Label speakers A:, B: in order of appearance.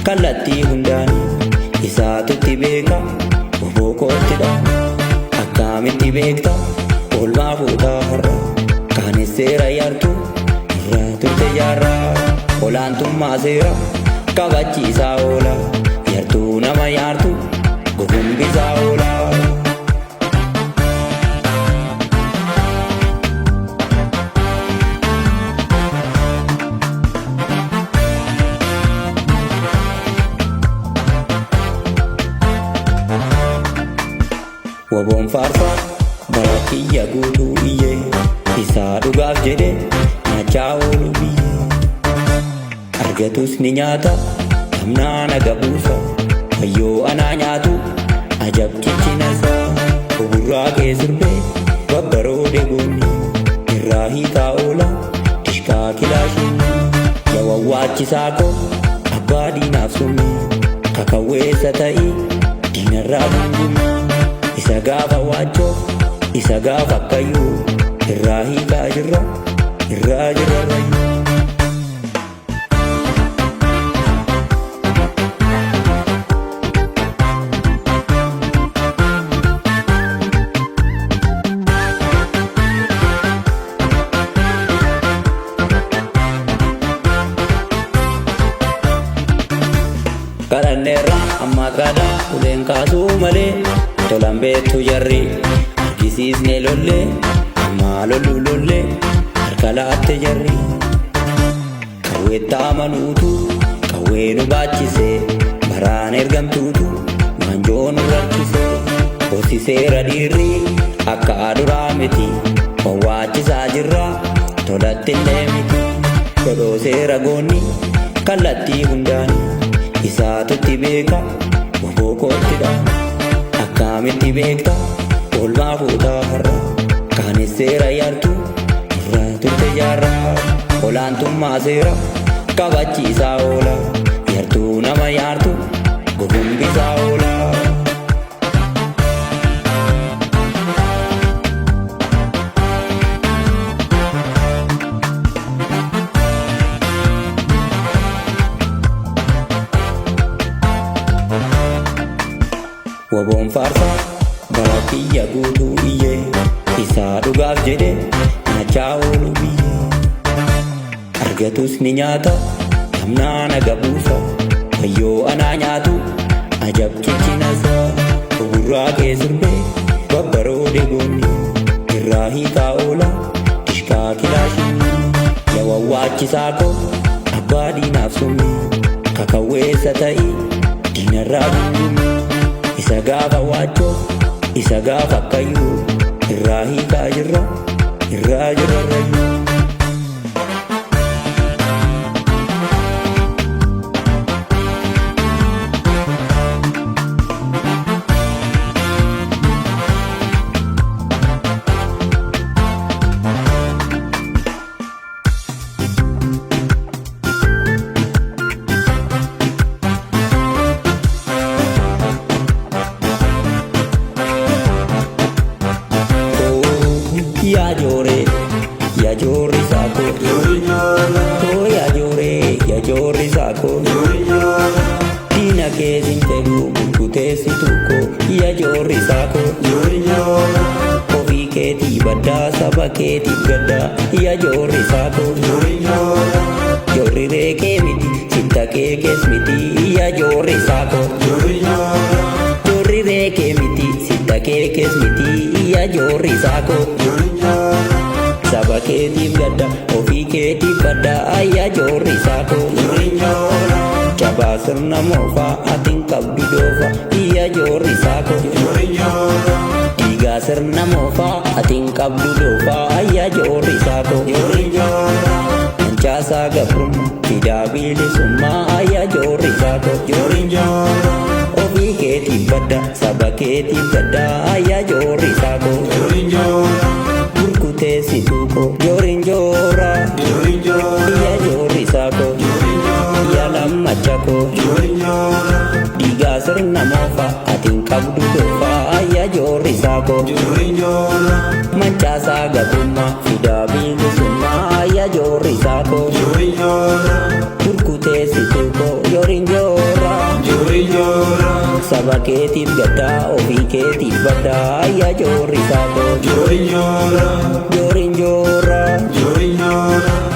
A: Kallattii hundaanii isaatutti beeka oboo koottidha. Akkamitti beekta oolmaa fuutaa har'a kaanis seera yaartu irraa turte jaarraa. Olaantummaa seera kabachiisaa oola yartuu nama yaartu gogombisaa oola. Waboon faarsaa bara kiyya guutuu iyyee isaa dhugaaf jedhe nyaachaa oolu biyyee. Argatus ni nyaata dhamnaa naga buusa wayyoo anaa nyaatu ajab ciccinasa. Oburraa kee sirbee babbaroode goonni irraa hiikaa oola dishqaa kilaashinni. Yawawwaachisaa koo abbaa diinaaf summi kakawweessa ta'ii diinarraa gungumi. Isa gaafa waachoo isa gaafa akkayyuu irraa hiikaa jirra irraa jirra rayyuu. Kadhanneerra amma kadhaa uleen kaasuu malee tolan beektu jarri argisiisne lollee amma lollu lollee harka laatte jarri. Qawweetta amanuutu qawwee nu baachise baraan ergamtuutu waanjoo nu rakkise. Hoosiseera dhiirri akka aduraa miti wawwaachisaa jirra tolatti illee miti. Dhodhooseera goonni kallattii hundaanii isaatutti beeka oboo koottidha. Akkamitti beekta oolmaa fuutaa har'a kaanis seera yaartu irraa turte jaarraa. Olaantummaa seera kabachiisaa oola yartuu nama yaartu gogombisaa oola. Waboon faarsaa bara kiyya guutuu iyyee isaa dhugaaf jedhe nyaachaa oolu biyyee. Argatus ni nyaata dhamnaa naga buusa wayyoo anaa nyaatu ajab ciccinasa. Oburraa kee sirbee babbaroode goonni irraa hiikaa oola dishqaa kilaashinni. Yawawwaachisaa koo abbaa diinaaf summi kakawweessa ta'ii diinarraa gungumi. Isa gaafa waachoo isa gaafa akkayyuu irraa hiikaa jirra irraa jirra rayyuu. Yaa jooree yaa joorri saakoo yaa jooree yaa joorri saakoo diina keesin fedhuu burkuteessitu koo yaa joorri saakoo ofii keetii baddaa saba keetiif gaddaa yaa joorri saakoo joorri reekee miti sitta keekees miti yaa joorri saakoo joorri reekee miti sitta keekees miti yaa joorri saakoo. Saba keetiif gadda ofii keetiif badda yaa joorri saakoo. Cabaa sirna moofaa atiin qabdu doofa yaa joorri saakoo. Dhiigaa sirna moofaa atiin qabdu doofaa yaa joorri saakoo. Manchaasaa gabrummaa fidaa bilisummaa yaa joorri saakoo. Ofii keetiif badda saba keetiif gadda yaa joorri saakoo. Burkuteessituu koo jooriin joora yaa joorri saakoo yaa lammacha koo dhiigaa sirna moofaa atiin qabdu doofaa yaa joorri saakoo. Manchaasaa gabrummaa fidaa bilisummaa yaa joorri saakoo. Burkuteessituu koo jooriin joora. Orma keetiif gaddaa ofii keetiif baddaa yaa joorri saakoo.
B: Joori joora.
A: Jooriin joora.
B: Joori joora.